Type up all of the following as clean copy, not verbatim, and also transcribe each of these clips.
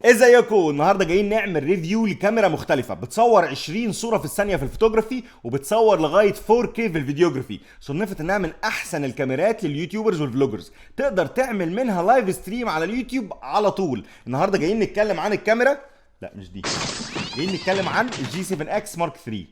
ازيكم؟ النهارده جايين نعمل review لكاميرا مختلفة بتصور 20 صوره في الثانية في الفوتوغرافي، وبتصور لغاية 4K في ال videography. صنفت انها من احسن الكاميرات لل YouTubers وال vloggers، تقدر تعمل منها live stream على اليوتيوب على طول. النهارده جايين نتكلم عن الكاميرا، لا مش دي، جايين نتكلم عن ال G7 X Mark 3.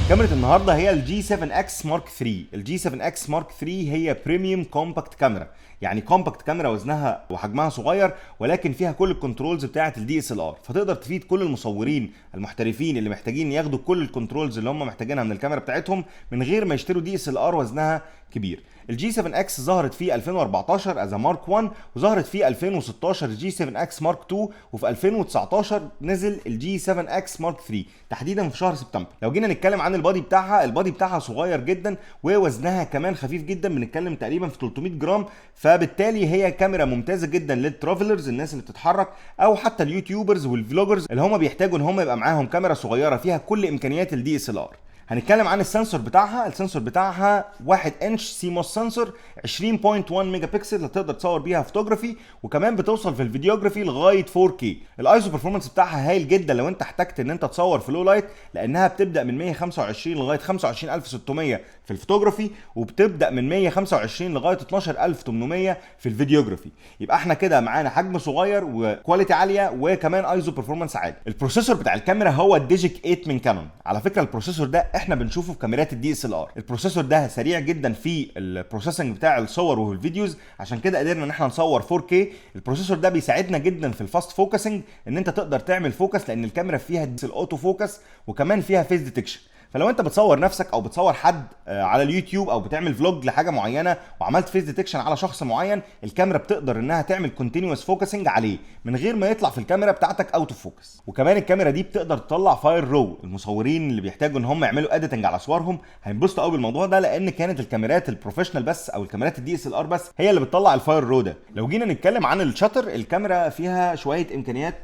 كاميرا النهارده هي ال G7 X Mark 3. ال G7 X Mark 3 هي premium compact camera، يعني compact camera وزنها وحجمها صغير، ولكن فيها كل ال controls بتاعه ال DSLR، فتقدر تفيد كل المصورين المحترفين اللي محتاجين ياخدوا كل ال controls اللي هم محتاجينها من الكاميرا بتاعتهم من غير ما يشتروا DSLR وزنها كبير. ال G7 X ظهرت في 2014 as Mark 1، وظهرت في 2016 G7 X Mark 2، وفي 2019 نزل ال G7 X Mark 3 تحديدا في شهر سبتمبر. لو جينا نتكلم عن ال body بتاعها، ال body بتاعها صغير جدا ووزنها كمان خفيف جدا، بنتكلم تقريبا في 300 جرام، فبالتالي هي كاميرا ممتازة جدا لل travelers، الناس اللي بتتحرك، او حتى ال YouTubers وال vloggers اللي هم بيحتاجوا ان هم يبقى معاهم كاميرا صغيرة فيها كل امكانيات ال DSLR. هنتكلم عن ال sensor بتاعها. ال sensor بتاعها 1 inch CMOS sensor 20.1 ميجا بكسل اللي تقدر تصور بيها فوتوغرافي، وكمان بتوصل في ال videography لغاية 4K. ال ISO performance بتاعها هايل جدا لو انت احتجت ان انت تصور في low light، لانها بتبدا من 125 لغاية 25600 في الفوتوغرافي، وبتبدا من 125 لغاية 12800 في ال videography. يبقى احنا كده معانا حجم صغير و quality عالية وكمان ISO performance عالي. ال processor بتاع الكاميرا هو ال DIGIC 8 من كانون. على فكرة ال processor ده احنا بنشوفه في كاميرات ال DSLR. ال processor ده سريع جدا في ال processing بتاع الصور وال videos، عشان كده قدرنا ان احنا نصور 4K. ال processor ده بيساعدنا جدا في ال fast focusing، ان انت تقدر تعمل focus، لان الكاميرا فيها ال auto focus وكمان فيها face detection. فلو انت بتصور نفسك او بتصور حد على اليوتيوب او بتعمل vlog لحاجة معينة وعملت face detection على شخص معين، الكاميرا بتقدر انها تعمل continuous focusing عليه من غير ما يطلع في الكاميرا بتاعتك out of focus. وكمان الكاميرا دي بتقدر تطلع file raw. المصورين اللي بيحتاجوا ان هم يعملوا editing على صورهم هينبسطوا قوي بالموضوع ده، لان كانت الكاميرات ال professional بس او الكاميرات ال DSLR بس هي اللي بتطلع ال file raw ده. لو جينا نتكلم عن ال shutter، الكاميرا فيها شوية امكانيات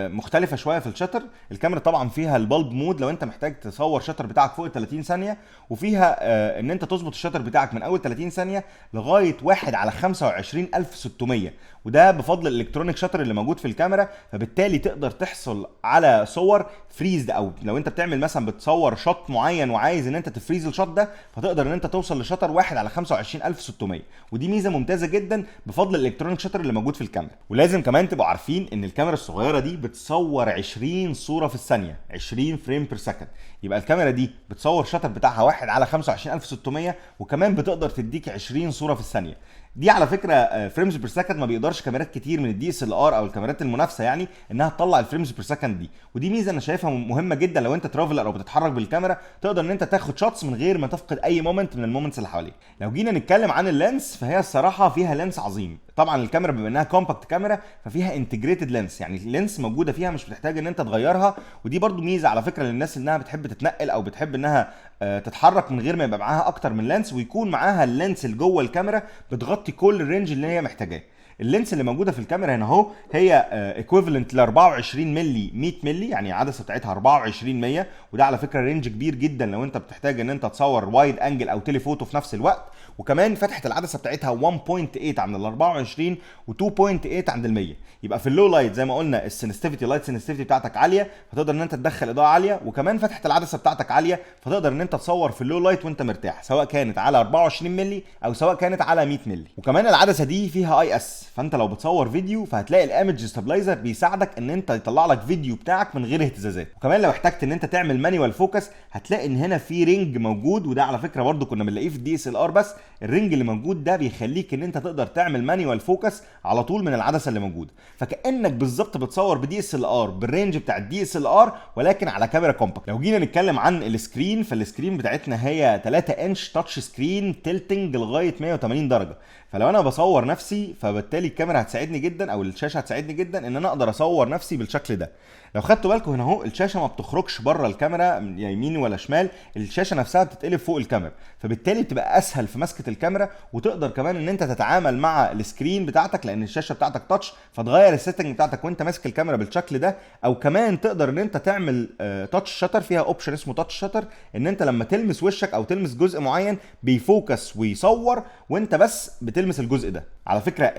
مختلفة شوية في ال shutter. الكاميرا طبعا فيها ال bulb mode لو انت محتاج تصور shutter بتاعك فوق ال 30 ثانيه، وفيها ان انت تظبط ال shutter بتاعك من اول 30 ثانية لغاية 1 على 25600، وده بفضل ال electronic shutter اللي موجود في الكاميرا، فبالتالي تقدر تحصل على صور freeze، او لو انت بتعمل مثلا بتصور shot معين وعايز ان انت ت freeze ال shot ده، فتقدر ان انت توصل ل shutter 1 على 25600، ودي ميزة ممتازة جدا بفضل ال electronic shutter اللي موجود في الكاميرا. ولازم كمان تبقوا عارفين ان الكاميرا الصغيرة دي بتصور 20 صوره في الثانية، 20 frame per second. يبقى الكاميرا دي بتصور shutter بتاعها 1 على 25600، وكمان بتقدر تديك 20 صوره في الثانية. دي على فكرة frames per second ما بيقدرش كاميرات كتير من ال DSLR او الكاميرات المنافسة يعني انها تطلع ال frames per second دي، ودي ميزة انا شايفها مهمة جدا. لو انت traveler او بتتحرك بالكاميرا تقدر ان انت تاخد shots من غير ما تفقد اي moment من ال moments اللي حواليك. لو جينا نتكلم عن ال lens، فهي الصراحة فيها lens عظيم. طبعا الكاميرا بما انها compact camera ففيها integrated lens، يعني ال lens موجودة فيها مش بتحتاج ان انت تغيرها، ودي برضو ميزة على فكرة للناس انها بتحب تتنقل او بتحب انها تتحرك من غير ما يبقى معاها اكتر من lens، ويكون معاها ال lens اللي جوه الكاميرا بتغطي كل ال range اللي هي محتاجاه. ال lens اللي موجودة في الكاميرا هنا اهو هي equivalent ل 24 مللي 100 مللي، يعني العدسة بتاعتها 24 100، وده على فكرة range كبير جدا لو انت بتحتاج ان انت تصور wide angle او telephoto في نفس الوقت. وكمان فتحه العدسة بتاعتها 1.8 عند ال 24 و2.8 عند ال 100. يبقى في ال low light زي ما قلنا ال sensitivity، light sensitivity بتاعتك عالية، فتقدر ان انت تدخل اضاءه عاليه، وكمان فتحه العدسة بتاعتك عالية، فتقدر ان انت تصور في ال low light وانت مرتاح، سواء كانت على 24 مللي او سواء كانت على 100 مللي. وكمان العدسة دي فيها IS، فانت لو بتصور فيديو فهتلاقي ال image stabilizer بيساعدك ان انت يطلع لك فيديو بتاعك من غير اهتزازات. وكمان لو احتجت ان انت تعمل manual focus هتلاقي ان هنا في ring موجود، وده على فكرة برده كنا بنلاقيه في ال DSLR بس. ال ring اللي موجود ده بيخليك ان انت تقدر تعمل manual focus على طول من العدسة اللي موجودة، فكانك بالظبط بتصور ب DSLR بال range بتاع ال DSLR ولكن على كاميرا compact. لو جينا نتكلم عن ال screen، فال screen بتاعتنا هي 3 inch touch screen tilting لغاية 180 درجه، فلو انا بصور نفسي فبالتالي الكاميرا هتساعدني جدا او الشاشة هتساعدني جدا ان انا اقدر اصور نفسي بالشكل ده. لو خدتوا بالكم هنا اهو، الشاشة ما بتخرجش بره الكاميرا يمين ولا شمال، الشاشة نفسها بتتقلب فوق الكاميرا، فبالتالي بتبقى اسهل في مسكه الكاميرا، وتقدر كمان ان انت تتعامل مع ال screen بتاعتك لان الشاشة بتاعتك touch، فتغير ال setting بتاعتك وانت ماسك الكاميرا بالشكل ده. او كمان تقدر ان انت تعمل touch shutter، فيها option اسمه touch shutter، ان انت لما تلمس وشك او تلمس جزء معين بي focus ويصور وانت بس بتلمس الجزء ده. على فكرة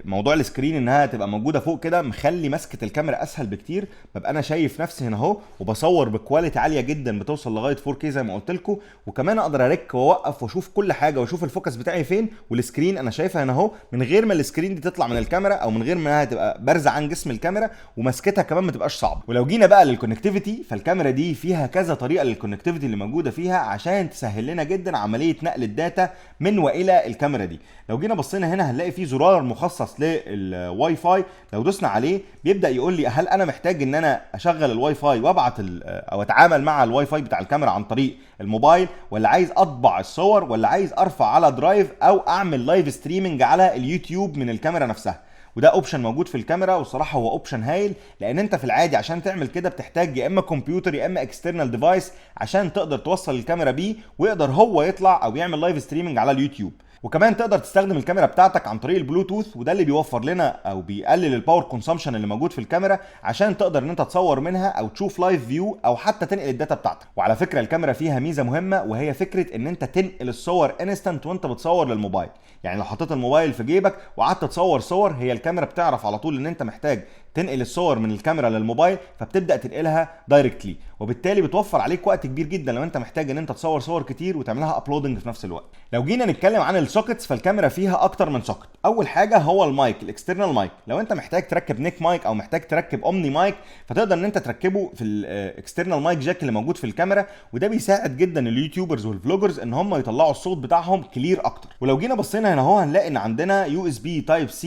موضوع ال screen انها تبقى موجودة فوق كده مخلي مسكه الكاميرا اسهل بكتير. ببقى انا شايف نفسي هنا اهو وبصور ب quality عالية جدا بتوصل لغاية 4K زي ما قلت لكم، وكمان اقدر ا rec واوقف واشوف كل حاجة واشوف ال focus بتاعي فين، وال screen انا شايفها هنا اهو من غير ما ال screen دي تطلع من الكاميرا او من غير ما تبقى بارزة عن جسم الكاميرا، ومسكتها كمان ما تبقاش صعبة. ولو جينا بقى لل connectivity، فالكاميرا دي فيها كذا طريقه لل connectivity اللي موجودة فيها عشان تسهل لنا جدا عملية نقل ال data من والى الكاميرا دي. لو جينا بصينا هنا هنلاقي في زرار مخصص للواي فاي، لو دوسنا عليه بيبدا يقول لي هل انا محتاج ان انا اشغل الواي فاي وابعت او اتعامل مع الواي فاي بتاع الكاميرا عن طريق الموبايل، ولا عايز اطبع الصور، ولا عايز ارفع على drive، او اعمل live streaming على اليوتيوب من الكاميرا نفسها. وده option موجود في الكاميرا، والصراحة هو option هايل، لان انت في العادي عشان تعمل كده بتحتاج يا اما كمبيوتر يا اما external device عشان تقدر توصل الكاميرا بيه ويقدر هو يطلع او يعمل live streaming على اليوتيوب. وكمان تقدر تستخدم الكاميرا بتاعتك عن طريق البلوتوث، وده اللي بيوفر لنا او بيقلل ال power consumption اللي موجود في الكاميرا عشان تقدر ان انت تصور منها او تشوف live view او حتى تنقل ال data بتاعتك. وعلى فكرة الكاميرا فيها ميزة مهمه، وهي فكرة ان انت تنقل الصور instant وانت بتصور للموبايل. يعني لو حطيت الموبايل في جيبك وقعدت تصور صور، هي الكاميرا بتعرف على طول ان انت محتاج تنقل الصور من الكاميرا للموبايل، فبتبدا تنقلها directly، وبالتالي بتوفر عليك وقت كبير جدا لو انت محتاج ان انت تصور صور كتير وتعملها uploading في نفس الوقت. لو جينا نتكلم عن ال sockets، فالكاميرا فيها اكتر من socket. اول حاجة هو ال mic، ال external mic. لو انت محتاج تركب neck mic او محتاج تركب omni mic، فتقدر ان انت تركبه في ال external mic jack اللي موجود في الكاميرا، وده بيساعد جدا ال YouTubers وال vloggers ان هم يطلعوا الصوت بتاعهم clear اكتر. ولو جينا بصينا هنا اهو هنلاقي ان عندنا USB Type C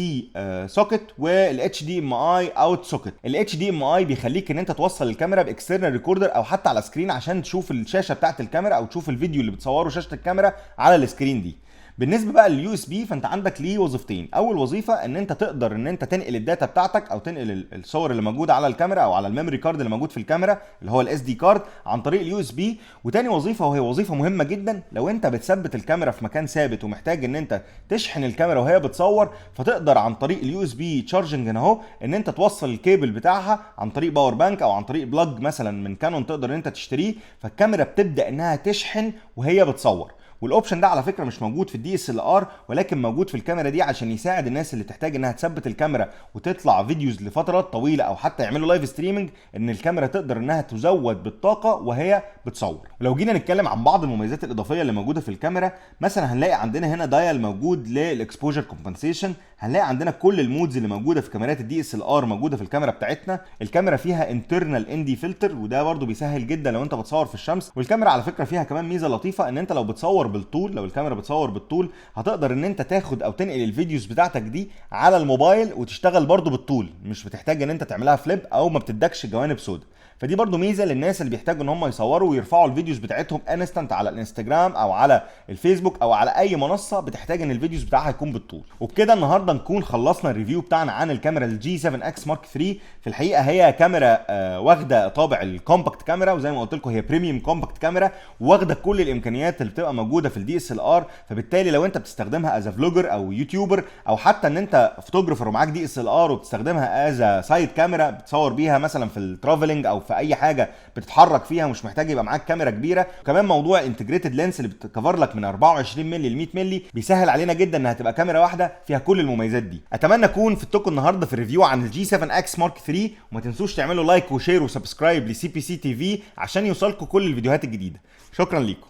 socket وال HDMI out socket. ال HDMI بيخليك ان انت توصل الكاميرا ب external recorder او حتى على screen عشان تشوف الشاشة بتاعت الكاميرا او تشوف الفيديو اللي بتصوره شاشة الكاميرا على ال screen دي. بالنسبة بقى لل USB، فانت عندك ليه وظيفتين. اول وظيفة ان انت تقدر ان انت تنقل ال data بتاعتك او تنقل الصور اللي موجودة على الكاميرا او على ال memory card اللي موجود في الكاميرا اللي هو ال SD card عن طريق ال USB. وتاني وظيفة، وهي وظيفة مهمة جدا، لو انت بتثبت الكاميرا في مكان ثابت ومحتاج ان انت تشحن الكاميرا وهي بتصور، فتقدر عن طريق ال USB charging هنا اهو ان انت توصل الكيبل بتاعها عن طريق power bank او عن طريق plug مثلا من كانون تقدر ان انت تشتريه، فالكاميرا بتبدا انها تشحن وهي بتصور. وال option ده على فكرة مش موجود في ال DSLR، ولكن موجود في الكاميرا دي عشان يساعد الناس اللي تحتاج انها تثبت الكاميرا وتطلع videos لفترات طويلة او حتى يعملوا live streaming، ان الكاميرا تقدر انها تزود بالطاقة وهي بتصور. ولو جينا نتكلم عن بعض المميزات الاضافية اللي موجودة في الكاميرا، مثلا هنلاقي عندنا هنا dial موجود لل exposure compensation، هنلاقي عندنا كل ال modes اللي موجودة في كاميرات ال DSLR موجودة في الكاميرا بتاعتنا. الكاميرا فيها internal ND filter، وده برده بيسهل جدا لو انت بتصور في الشمس. والكاميرا على فكرة فيها كمان ميزة لطيفة، ان انت لو بتصور بالطول، لو الكاميرا بتصور بالطول، هتقدر ان انت تاخد او تنقل ال videos بتاعتك دي على الموبايل وتشتغل برده بالطول، مش بتحتاج ان انت تعملها flip او ما بتدكش جوانب سودا. فدي برضو ميزة للناس اللي بيحتاجوا ان هم يصوروا ويرفعوا ال videos بتاعتهم instant على الانستجرام او على الفيسبوك او على اي منصة بتحتاج ان ال videos بتاعها يكون بالطول. وبكده النهارده نكون خلصنا ال review بتاعنا عن الكاميرا ال G7 X Mark 3. في الحقيقة هي كاميرا واخده طابع ال compact camera، وزي ما قلت لكم هي premium compact camera واخده كل الامكانيات اللي بتبقى موجودة في ال DSLR. فبالتالي لو انت بتستخدمها as vlogger او YouTuber او حتى ان انت photographer ومعاك DSLR وبتستخدمها as side camera بتصور بيها مثلا في ال traveling او في اي حاجة بتتحرك فيها، مش محتاج يبقى معاك كاميرا كبيرة. وكمان موضوع integrated lens اللي بت cover لك من 24 مللي ل 100 مللي بيسهل علينا جدا انها تبقى كاميرا واحدة فيها كل المميزات دي. اتمنى اكون فدتكم النهارده في ال review عن ال G7 X Mark 3، وما تنسوش تعملوا like و share و subscribe ل CBC TV عشان يوصلكم كل الفيديوهات الجديدة. شكرا ليكم.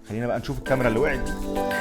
خلينا بقى نشوف الكاميرا اللي وقعت دي.